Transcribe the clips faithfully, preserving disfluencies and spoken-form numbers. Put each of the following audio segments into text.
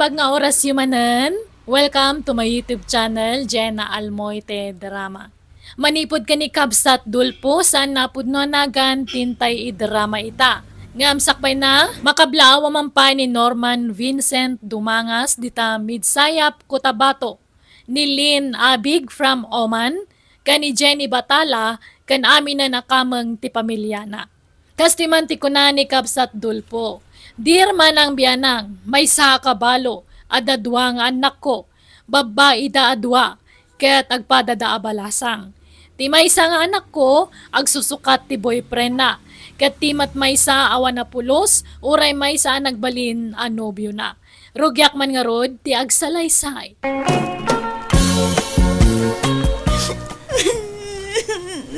Maipag nga orasyo manen. Welcome to my YouTube channel, Jenna Almoite Drama. Manipud ken ni Kabsat Dulpo, saan napudno a nagan ti intay idrama ita. Ngem sakbayna, makablaaw a mapan ni Norman Vincent Dumangas dita Midsayap, Cotabato, ni Lynn Abig from Oman, ken ni Jenny Batala, ken aminen a kameng ti pamiliana. Kastoy man ti kuna ni Kabsat Dulpo, "Dear Manang Bianang, maysa a kabalo, adda dua nga annakko, babbaida a dua, ket agpadada a balasang. Ti maysa nga anakko, agsusukat ti boyfriendna, ket ti met maysa awan a pulos, uray maysa a nagbalin a nobiona. Rugiak man ngarud ti agsalaysay."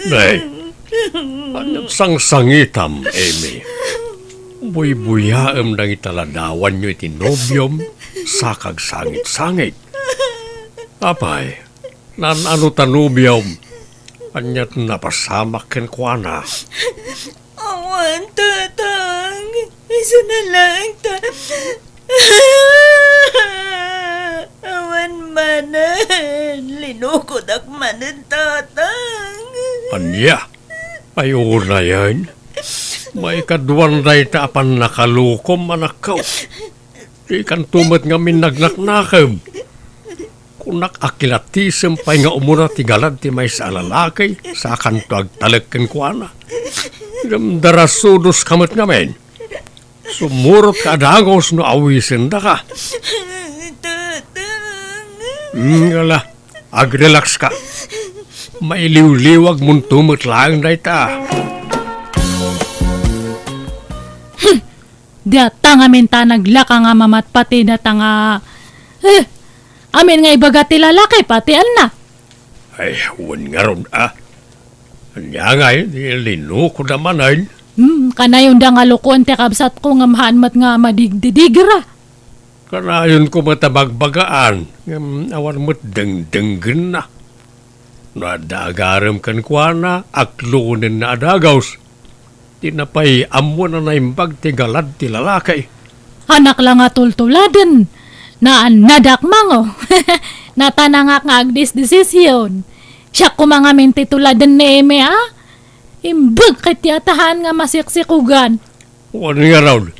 Nay, ania ti sangsangitam, Amy? Buybuyaem dagita ladawanyo iti nobiom, sa kagsangit-sangit. Apay, naan-ano ta nobiom? Ania ti napasamak kenkuana? Awan, Tatang. Isu na laeng ta. Awan manen. Linukodak manen, Tatang. Ania? Ay, unayen. Maikaduan dayta a pannakalukom, anakko. Dikanto met ngamin nagnaknakeb. Kunak a kilatisem pay nga umuna ti galad ti maysa a lalaki, sakanto agtalek kenkuana. Ngem darasudoska met ngamin. Sumurotka a dagus no awisendaka. Tatang. Hmm, ala, agrelaxka. Mailiwliwagmonto met laeng dayta. Hmm. Data ngamin ta naglaka nga mamatpati data nga, eh, amin nga ibaga ti lalaki, pati anna. Ay, wen ngarud, a. Ania ngay, di linukoda manen? Hmm, kanayonda nga lukoen ti kabsatko ngem haan met nga madigdidigra. Kanayonko met a bagbagaan, ngem awan met dengdenggenna. No adda agarem kenkuana, aklonenna a dagus. Dina pay ammo a naimbag ti galad ti lalaki. Anak la nga tultuladen. Naannadak mango. Natanangak nga agdisdesision. Siak koma ngamin ti tuladen ni Eme, a? Imbag ket ti atahan nga masiksikogan. Wen ngarud,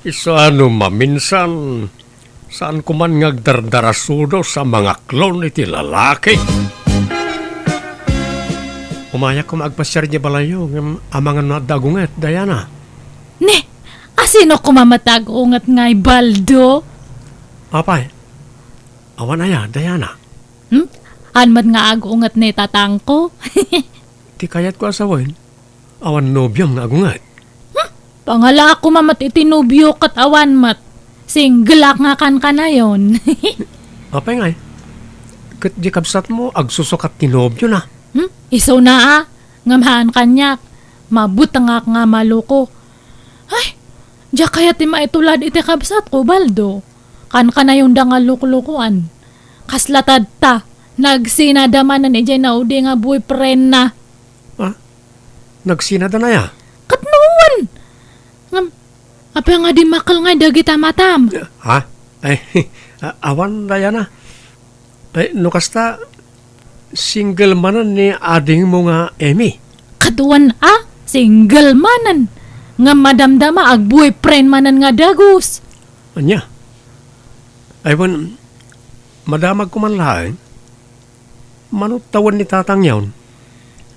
isu a no maminsan, saanko man nga agdardarasudos a mangaklon iti lalaki. Umayak koma agpasiar idiay balayyo, ngem amangan no adda agunget, Diana. Ne, asino koma met ti agunget ngay, Baldo? Apay, awan aya, Diana? Hmm? Haan met nga agunget ni tatangko? Ti kayatko a sawen, awan nobiom nga agunget. Hmm? Pangalaak koma met iti nobio ket awan met. Single ak nga kankanayon. Apay ngay? Ket di kabsatmo agsusukat ti nobiona. Hmm? Isuna a, ngem haan kaniak. Mabutengak nga maluko. Ay, diak kayat ti maitulad iti kabsatko, Baldo. Kankanayonda nga luklukoan. Kasla tatta, nagsinada manen idiay naudi nga boyfriendna. Ah? Nagsinada na ya? Ket no wen! Ngem, apay nga dimmakkel ngay dagita matam? Ha? Ay, a-, awan, Diana. Ay, no kasta, single manen ni adingmo nga Emi. Kaduan a, single manen. Ngem madamdama, agboyfriend manen nga dagus. Ania? Ay, wen, madamagko man laeng. Mano tawen ni tatangyon?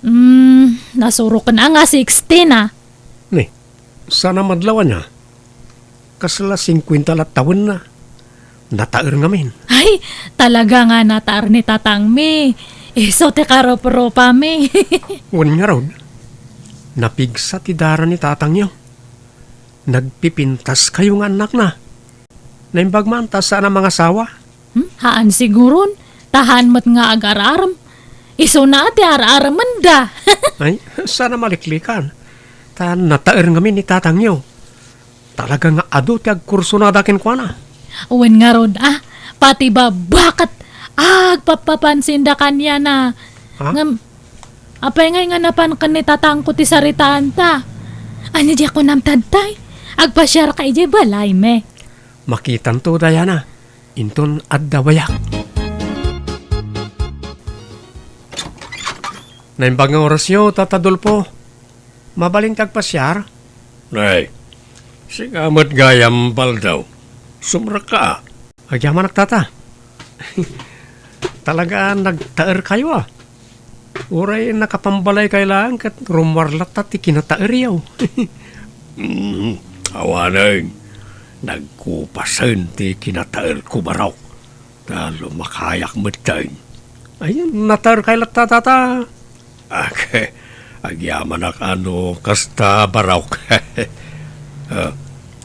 Hmm, nasuroken a nga sixteen a. Ni, sana madlaw ania? Kasla singkuenta la tawenna. Nataer ngamin. Ay, talaga nga nataer ni tatangmi. Isu ti karuprupami. Wen ngarud, napigsa ti dara ni tatangyo. Nagpipintaskayo nga annakna. Naimbag man ta saan a mangasawa? Hmm? Haan siguron. Ta haan met nga agar-arem. Isuna ti ar-aremenda. Ay, sana maliklikan. Ta nataer ngamin ni tatangyo. Talaga nga adu ti agkursunada kenkuana. Wen ngarud, a, pati babba ket agpappapansinda kaniana. Ha? Ngem, apay ngay nga napan ken ni tatangko ti saritaanta? Ania diak kunam tattay? Agpasiarka idiay balaymi. Makitanto, Diana. Inton adda bayak. Naimbag nga orasyo, Tata Dolfo. Mabalinka agpasiar? Nay, sika met gayam, Baldo. Sumrekka. Agyamanak, Tata. Talaga, nagtaerkayo, a. Uray nakapambalaykayo laeng ket rummuar latta ti kinataeryo. Mm, awanen, nagkupasen ti kinataerko, barok. Ta lumakayak metten. Ay, nataerkayo latta, Tata. Ag-, agyamanak a no kasta, barok. Ah,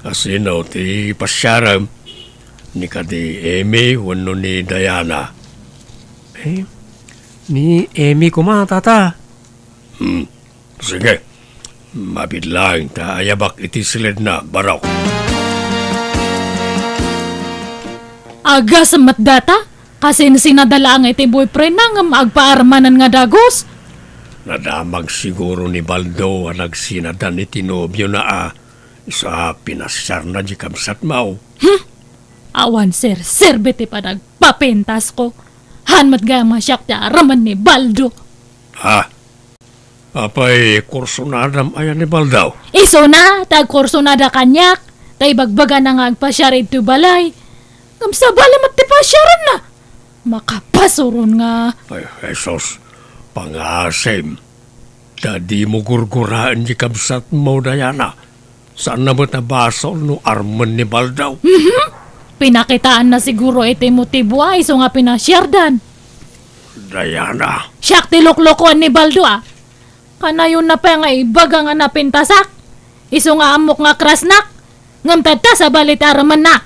asino ti pasiarem? Ni kadi Amy wenno ni Diana? Eh, ni Amy koma, Tata. Hmm, sige. Mabiit laeng ta ayabak iti siledna, barok. Agasem met dayta? Kasinsinada laeng iti boyfriendna ngem agpaarmanen nga dagus? Nadamag siguro ni Baldo a nagsinadan iti nobiona a, isu a pinasiarna diay kabsatmo. Hmm? Awan serserbi ti panagpapintasko. Haan met gayam a siak ti aramid ni Baldo. Ha? Apay, kursonadam aya ni Baldo? Isuna, ta agkursonada kaniak, ta ibagbagana nga agpasiar iti balay. Ngem sabali met ti pasiarenna. Makapasuron nga. Ay, Jesus, pangasim. Ta dimo gurguraen ti kabsatmo, Diana. Saanna met a basol no armen ni Baldo. Mhm. Pinakitaanna siguro iti motibo a isu nga pinasiardan. Diana. Siak ti luklukoen ni Baldo, a. Kanayonna pay nga ibaga nga napintasak. Isu nga ammok nga krasnak. Ngem tatta, sabali ti aramidna.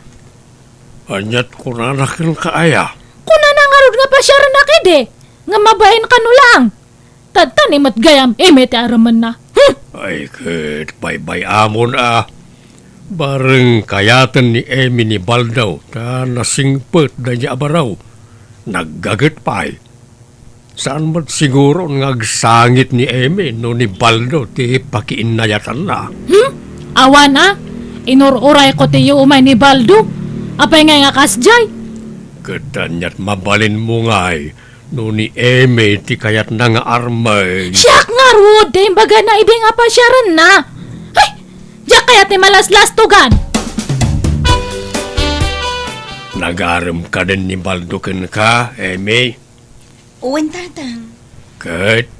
Aniat kunana kenka aya? Kunana ngarud nga pasiarennak idi. Ngem mabain kano laeng. Tatta ni met gayam, Amy ti aramidna. Hmm! Ay, ket baybay-amon a. Bareng kayaten ni Amy ni Baldo ta nasingpet daydiay a baro. Naggaget pay. Saan met siguron nga agsangit ni Amy no ni Baldo ti pakiinnayatanna? Hmm? Awan a? Inur-urayko ti umay ni Baldo. Apay ngay nga kasdiay? Ket aniat mabalinmo ngay no ni Amy ti kayatna nga armen. Siak ngarud ti imbagana idi nga pasiarenna. Ay! Diak kayat ti malaslastogan! Nagarem kadin ni Baldo kenka, Amy? Wen, Tatang. Ket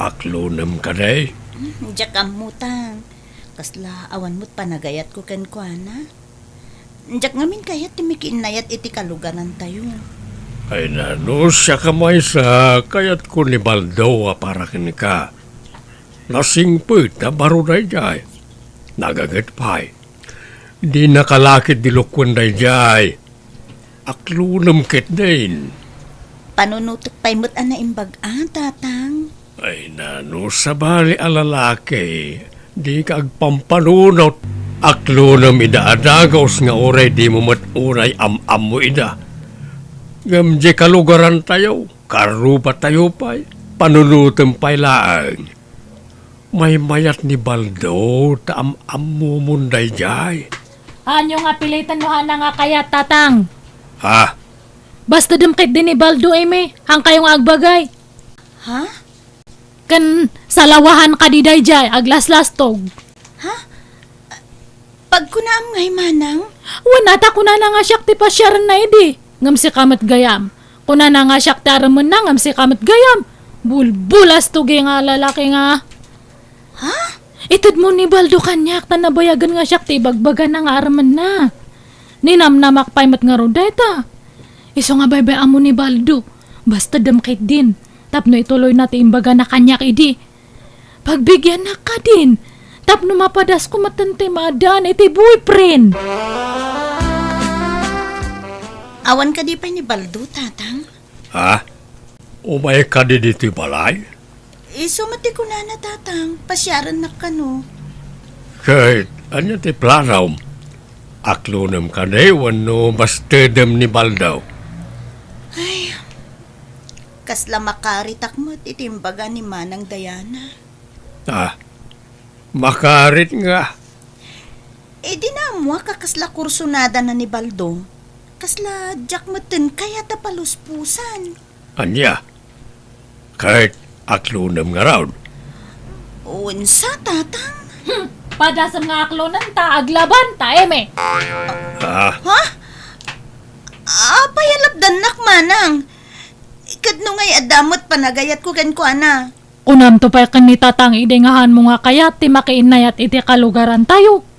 aklonem kadi? Hmm, diak ammo, Tang. Kasla awan met panagayatko kenkuana. Diak ngamin kayat ti makiinnayat iti kalugarantayo. Ay, nano, siak a maysa, kayatko ni Baldo a para kenka. Nasingpet a baro daydiay. Nagaget pay. Dina kalakit di lukuen daydiay. Aklonem ketdin. Panunotek pay met a naimbag-a, Tatang. Ay, nano, sabali a lalaki, dika agpampanunot. Aklonem ida a dagus nga uray dimo met unay am-ammo ida. Ngem diay kalugarantayo, karrubatayo pay, panunotem pay laeng. Maymayat ni Baldo ta am-ammomon daydiay. Haanyo nga piliten no haanna nga kayat, Tatang. Ha? Bastedem ketdi ni Baldo, Amy. Haankayo nga agbagay. Ha? Ken salawahan kadi daydiay, aglaslastog. Ha? Pagkunaam ngay, Manang? Wen, a, ta kunana nga siak ti pasiarenna idi, ngem sika met gayam. Kunana nga siak ti aramidna, ngem sika met gayam. Bulbulastogi nga lalaki nga. Ha? Itedmo ni Baldo kaniak ta nabayagen nga siak ti ibagbagana nga aramidna. Ninamnamak pay met ngarud dayta. Isu nga baybay-ammo ni Baldo, bastedem ketdin tapno ituloyna ti imbagana kaniak idi. Pagbigiannak kadin tapno mapadasko metten ti maaddaan iti boyfriend. Awan kadi pay ni Baldo, Tatang? Ha? Umay kadi ditoy balay? Isu met ti kunana, Tatang, pasiarennak kano. Ket ania ti planom? Aklonem kadi wenno bastedem ni Baldo? Ay, kasla makaritak met iti imbaga ni Manang Diana. Ah, makarit nga. Idi naammoak a kasla kursunadana ni Baldo, kasla diak metten kayat a paluspusan. Ania? Ket aklonem ngarud? Unsa, Tatang? Hmm, padasem nga aklonen ta aglaban ta, Eme. Ah. Ha? Apay a lapdannak, Manang? Ket no ngay adda met panagayatko kenkuana? Kunamto pay ken ni Tatang idi nga haanmo nga kayat ti makiinnayat iti kalugarantayo.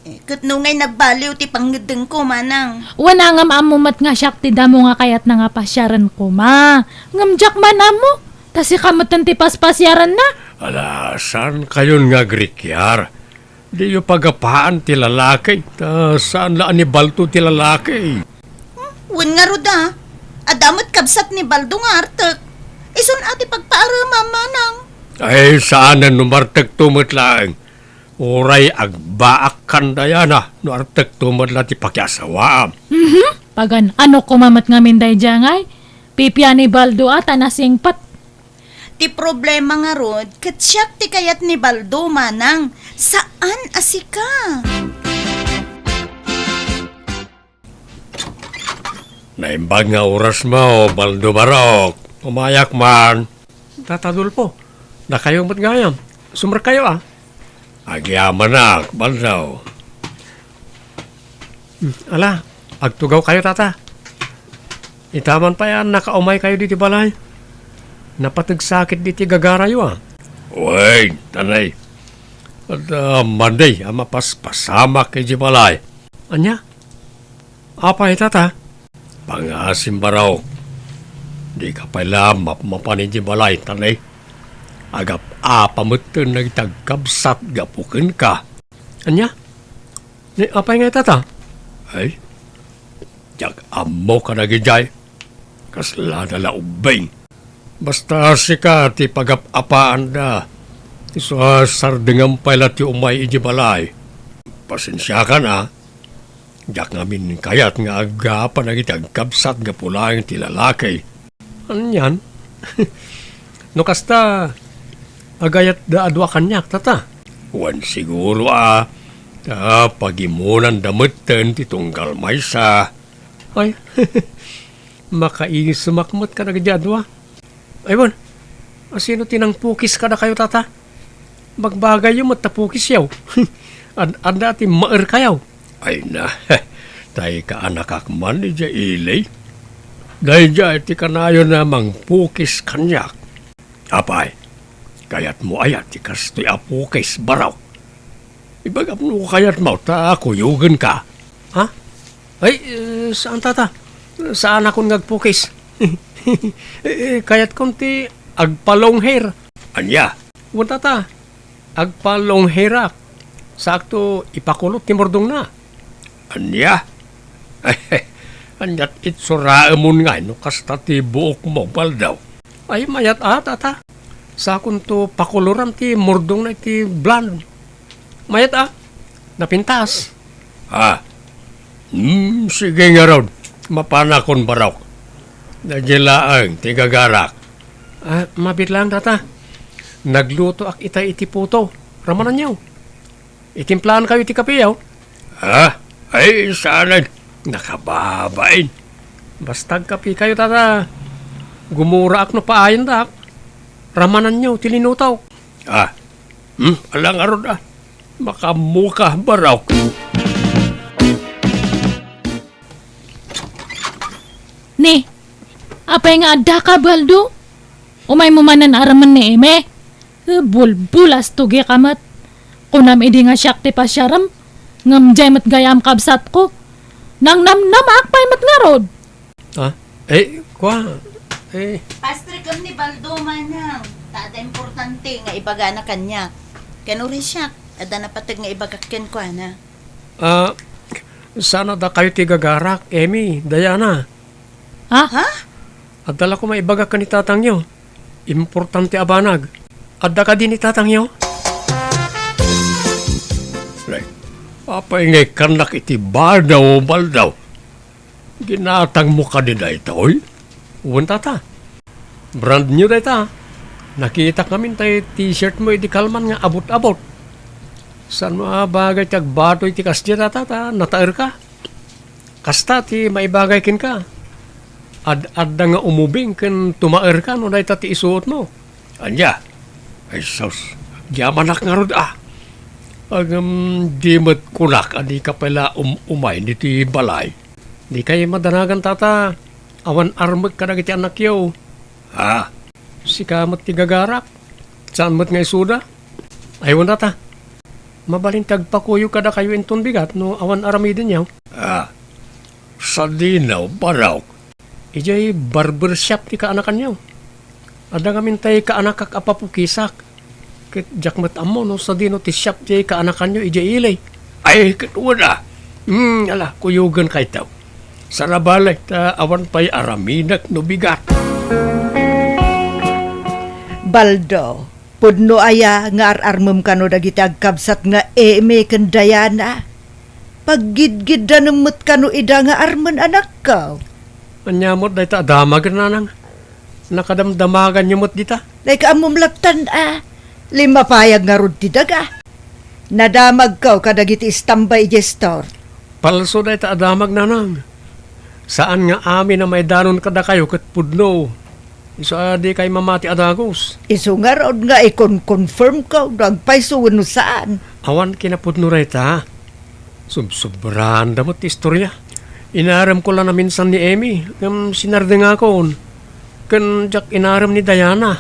Eh, ket no ngay nagbaliw ti pangngeddengko, Manang? Wen a ngem ammo met nga siak ti damo nga kayatna nga pasiaren koma. Ngem diak man ammo, ta sika metten ti paspasiarenna. Ala, saan kayon nga agrikiar? Diyo pagapaan ti lalaki, ta saan la a ni Baldo ti lalaki. Hmm, wen ngarud a, adda met kabsat ni Baldo nga artek. Isun a ti pagpaaremam, Manang. Ay, saanen no martekto met laeng. Uray agbaak kan dayana no artekto met la ti pakiasawaam. Mhm. Pagan-ano koma met ngamin daydiay ngay? Pipia ni Baldo a ta nasingpet. Ti problema ngarud, ket siak ti kayat ni Baldo, Manang, saan a sika. Naimbag nga orasmo, Baldo Barok. Umayak man. Tata Adolfo, dakayo met gayam. Sumrekkayo a. Agyamanak, Baldo. Hmm, ala, agtugawkayo, Tata. Ita man pay a nakaumaykayo ditoy balay. Napateg sakit ditoy gagarayo a. Wen, Tanay. Adda madi a mapaspasamak idiay balay. Ania? Apay, Tata? Pangasim, Barok. Dika pay la mapmapan idiay balay, Tanay. Agap-apa metten dagiti agkabsat gapu kenka. Ania? Ni apay ngay, Tata? Ay, diak ammo kadagidiay. Kasla da la ubbing. Basta sika ti pagap-apaanda. Isu a sardengam pay la ti umay idiay balay. Pasensiakan a. Diak ngamin kayat nga aggapan dagiti agkabsat gapu laeng ti lalaki. Anian? No kasta, agayatda a dua kaniak, Tata. Wen siguro a, ta pagimonanda metten ti tunggal maysa. Ay, makaisumak met kadagidi a dua. Ay, wen, asino ti nangpukis kadakayo, Tata? Bagbagayyo met ta pukisyo. Ad-, adda ti maerkayo. Ay na, tay kaanakak man idiay ili. Daydiay ti kanayon a mangpukis kaniak. Apay, kayatmo aya ti kastoy a pukis, Barok? Ibagam no kayatmo ta kuyogenka. Ha? Ay, eh, saan, Tata? Saanakon nga agpukis. Eh, eh, kayatkon ti agpa-long hair. Ania? Wen, Tata, agpa-long hair ak. Saakto ipakulot ti murdongna. Ania? Aniat itsuraemon ngay no kasta ti buokmo, Baldo? Ay, mayat a, Tata. Sakonto pakuloran ti murdongna iti blonde. Mayat a, napintas. Ah. Hmm, sige ngarud. Mapanakon, Barok. Daydiay laeng ti gagarak. Ah, mabiit laeng, Tata. Naglutoak ita iti puto. Ramananyo. Itimplaankayo iti kapeyo? Ah, ay, saanen. Nakababain. Basta agkapekayo, Tata. Gumuraak no paayandak. Ramananyo ti linutok. Ah, hmm, ala ngarud a. Makaammoka, Barok. Ni, apay nga addaka, Baldo? Umaymo manen a remen ni Eme? Eh, bulbulas tugi ka met. Kunam idi nga siak ti pasiarem, ngem diay met gayam kabsatko. Nangnamnamaak pay met ngarud. Ah, eh, kua, eh. Pastrekam ni Baldo, manang. Ta adda importante nga ibagana kaniak. Ken uray siak, adda napateg nga ibagak kenkuana. Ah, saan a dakayo ti gagarak, Emi, Diana? Ha? Ha? Adda la koma ibagak ken ni tatangyo. Importante a banag. Adda kadi ni tatangyo? Nay, apay nga ikkannak iti banaw, Baldo? Ginatangmo kadi daytoy? Wen, tata. Brand new dayta. Nakitak ngamin tay t-shirt mo idi kalman nga abot-abot. Saan a bagay ti agbato iti kasdiay, tata, ta nataerka? Kasta ti maibagay kenka. Ad-adda nga umubing ken tumaerka no dayta ti isuotmo. Ania? Ay sus, agyamanak ngarud a. Ngem di met kunak a dika pay la um-, umay ditoy balay. Dikay madanagan, tata. Awan armek kadagiti annakyo. Ha? Sika met ti gagarak. Saan met nga isuda? Ay, wen, tata. Mabalin ti agpakuyog kadakayo inton bigat no awan aramidenyo. Ah, sadino, barok? Idiay barber shop ti kaanakanyo. Adda ngamin tay kaanakak a papukisak. Ket diak met ammo no sadino ti shop ti kaanakanyo idiay ili. Ay, ket wen a. Hmm, ala, kuyogen kayto. Saan a bale, ta awan pay aramidek no bigat. Baldo, pudno aya nga ar-armem kano dagiti agkabsat nga Amy ken Diana? Paggidgiddanem met kano ida nga armen, anakko. Ania met dayta a damagen, nanang? Nakadamdamaganyo met dita? Dayka ammom lattan a. Limmapayag ngarud ti daga. Nadamagko kadagiti istamba idiay store. Palso dayta a damag, nanang. Saan nga amin a maidanon kadakayo ket pudno. Isu a dikay mamati a dagus. Isu ngarud nga ikon-confirmko no agpayso wenno saan. Awan kinapudno dayta. Subsobraanda met ti istoria. Inaremko la naminsan ni Amy, ngem sinardengakon. Ken diak inarem ni Diana.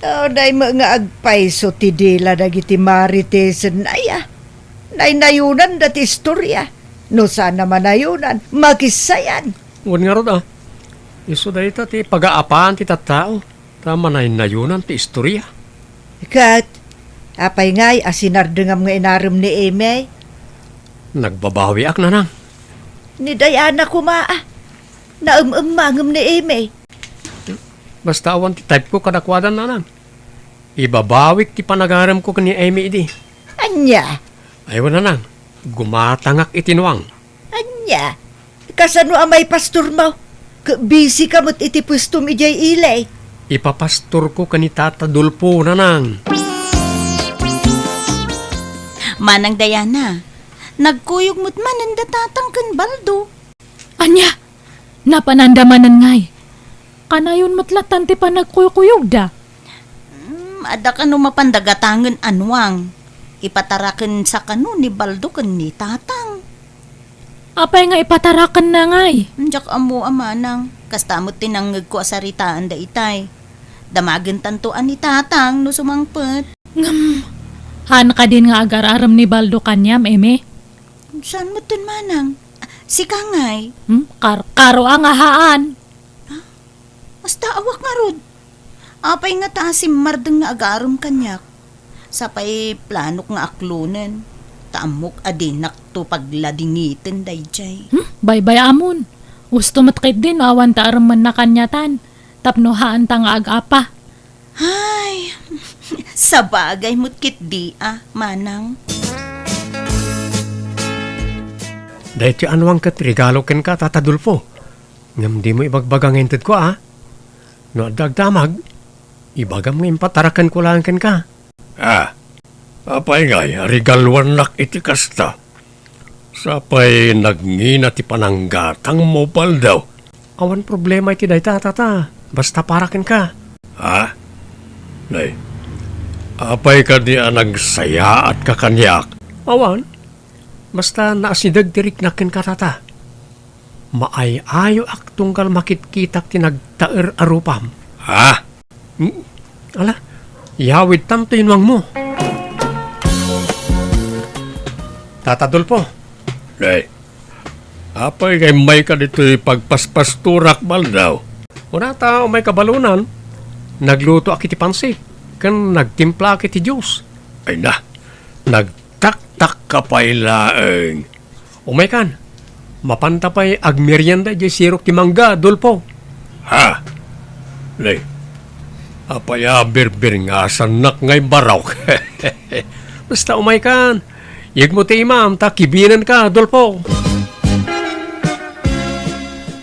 Unay met nga agpayso ti dila dagiti Maritesen aya. Naynayonanda ti istoria. No saan a manayonan, makissayan. Wen ngarud a. Isu dayta ti pagaapaan ti tattao. Ta manaynayonan ti istoria. Ket, apay ngay a sinardengam nga inarem ni Amy? Nagbabawiak, nanang. Ni Diana koma a. Naem-emmangem ni Amy. Basta awan ti type ko kadakuada, nanang. Ibabawik ti panagaremko ken ni Amy idi. Ania? Ay, wen, nanang. Gumatangak iti nuang. Ania? Kasano a maipastormo? Ket busy ka met iti puestom idiay ili. Ipapastorko ken ni Tata Dolfo, nanang. Manang Diana, nagkuyog met manen da Tatang ken Baldo. Ania? Napananda manen ngay? Kanayon met lattan ti panagkuykuyogda. Hmm, adda kano mapanda gatangen a nuang? Ipatarakensa kano ni Baldo ken ni Tatang. Apay nga ipatarakenna ngay? Diak ammo a manang. Kasta met ti nangngegko a saritaanda itay. Damagentanto a ni Tatang no sumangpet. Ngem, haan kadin nga agar-arem ni Baldo kaniam, Amy? Saan metten, manang? Sika ngay? Hmm? Kar-, karo a nga haan. Basta awak ngarud. Apay ngata a simmardeng nga agarem kaniak? Sapay planok nga aklonen, ta ammok a dinakto pagladingiten daydiay. Hmm? Baybay-amon. Usto met ketdi no awan ta aremenna kaniatan, tapno haanta nga ag-apa. Ay, sabagay met ketdi a, manang. Daytoy a nuang ket regalo kenka, Tata Dolfo. Ngem dimo ibagbaga nga intedko, a? No adda agdamag, ibagam nga impatarakenko laeng kenka. Ah, apay ngay a regaluannak iti kasta? Sapay nagngina ti pananggatangmo, Baldo. Awan problema iti dayta, Tata. Basta para kenka. Ha? Nay, apay kadi a nagsayaatka kaniak? Awan. Basta naasideg ti riknak kenka, Tata. Maay-ayoak tunggal makitkitak ti nagtaer a rupam. Ha? Hmm? Ala, yawidtanto inuangmo. Tata Dolfo. Nay, apay nga immayka ditoy pagpaspastorak, Baldo? Kunata, umayka balonan. Naglutoak iti pansit, ken nagtimplaak iti juice. Ay na, nagtaktakka pay laeng. Umaykan, mapanta pay agmerienda idiay sirok ti mangga, Dolfo. Ha? Nay, apay a birbirngasannak ngay barok? Basta umaykan, yegmo ti imam ta kibinenka, Dolfo.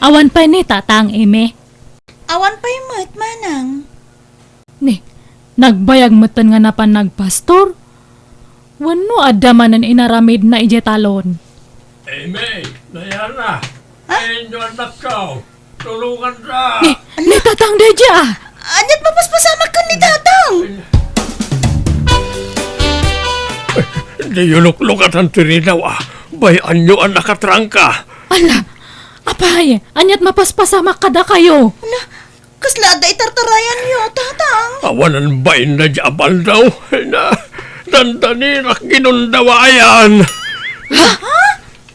Awan pay ni Tatang, Eme? Awan pay met, Manang. Ni, nagbayag metten nga napan nagpastor? Wenno adda manen inaramidna idiay talon? Amy, Diana, ay, inyo annakko. Tulonganda. Ni, ni Tatang daydi, ah. Aniat mapaspasamak ken ni Tatang? Diyo luklukatan ti rinaw, ah. Bay-anyo a nakatrangka. Ala, apay, aniat mapaspasamak kadakayo? Ala, kasla adda itartarayanyo, Tatang? Awanan bain daydi a baldaw. Na, dandanirak ginundawayan. Ha?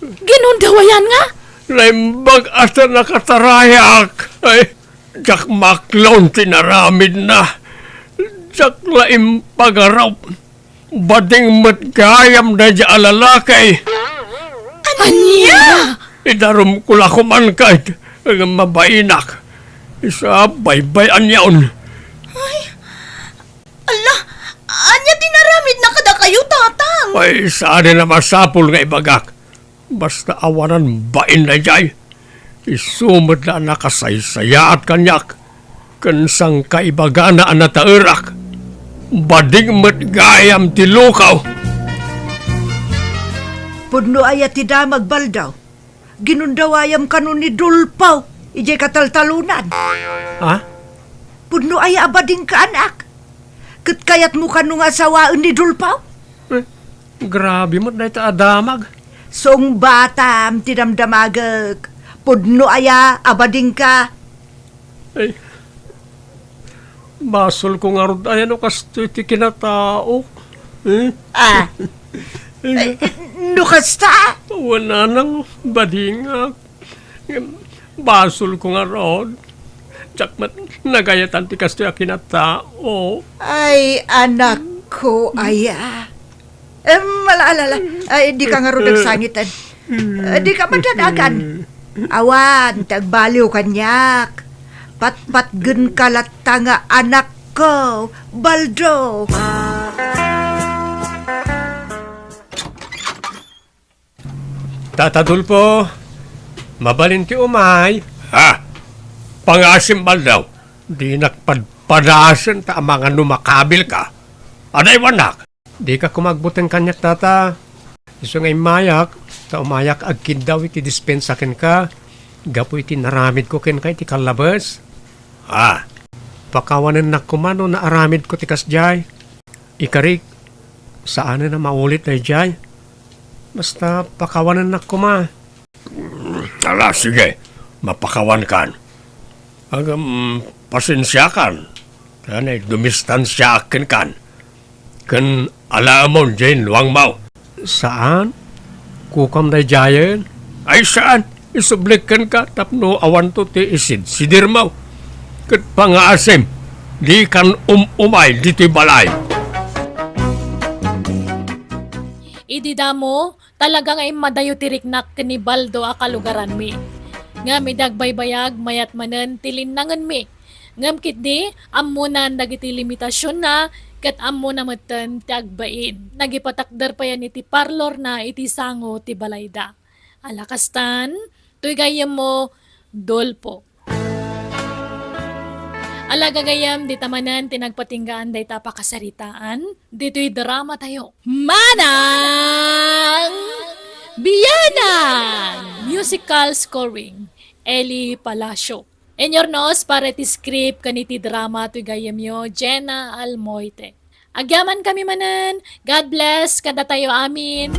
Ginundawayan nga? Naimbag a ta nakatarayak. Ay, diak maklon ti naramidna. Diak la impagarup. Bading met gayam daydi a lalaki. Ania? Idarumko la koman ket mabainak. Isu a baybay-anyon. Ay, ala, ania ti naramidna kadakayo, Tatang? Ay, saanen a masapul nga ibagak. Basta awanan bain daydiay. Isu met la a nakasaysayaat kaniak, ken sangkaibagana a nataerak. Bading met gayam ti lukaw. Pudno aya ti damag, Baldaw? Ginundawayam kano ni Dolpaw idiay kataltalonan. Ha? Pudno aya a badingka, anak? Ket kayatmo kano nga asawaen ni Dolpaw? Eh, grabe met dayta a damag. Sungbatam ti damdamagek. Pudno aya a badingka? Ay, basolko ngarud aya no kastoy ti kinataok. Eh? Ah. Eh, no kasta? Wen a, badingak. Basolko ngarud. Diak met nagayatan ti kastoy a kinataok. Ay, anakko aya. Em, ala, ala, ala. Ay, dika ngarud agsangiten. Eh, dika madanagan. Awan ti agbaliw kaniak. Patpatgenka latta nga anakko, Baldo. Tata Dolpo, mabalin ti umay. Ha? Pangaasim, Baldo. Dinak padpadasen ta amangan no makabilka. Adaywannak. Dika koma agbuteng kaniak, Tata. Isu nga immayak, ta umayak agkiddaw iti dispensa kenka, gapu iti naramidko kenka iti kallabes. Ah. Pakawanennak koma no naaramidko ti kasdiay. Ikarik, saanen a maulit daydiay. Basta pakawanennak koma. Ala, sige, mapakawankan. Agam, pasensiakan. Kanay dumistansiaak kenkan. Ken alaemon diay luangmo. Saan? Kukam daydiayen? Ay, saan? Isublik kenka tapno awanto ti isidsidirmo. Ket pangaasim, dikan um-umay ditoy balay. Idi damo, talaga nga immadayo ti riknak ken ni Baldo a kalugaranmi. Ngem idi agbaybayag, mayat manen ti linnangenmi. Ngem ketdi, ammonan dagiti limitasionna, ket ammona metten ti agbain. Nagipatakder payen iti parlorna iti sango ti balayda. Ala kastan, toy gayyemmo, Dolpo. Ala gagayyem, dita manen ti nagpatinggaan dayta a pakasaritaan ditoy dramatayo. Manang Bianang! Musical scoring, Eli Palacio. Inyurnos para iti script ken iti drama toy gayyemyo, Jenna Almoite. Agyamankami manen. God bless kadatayo amin.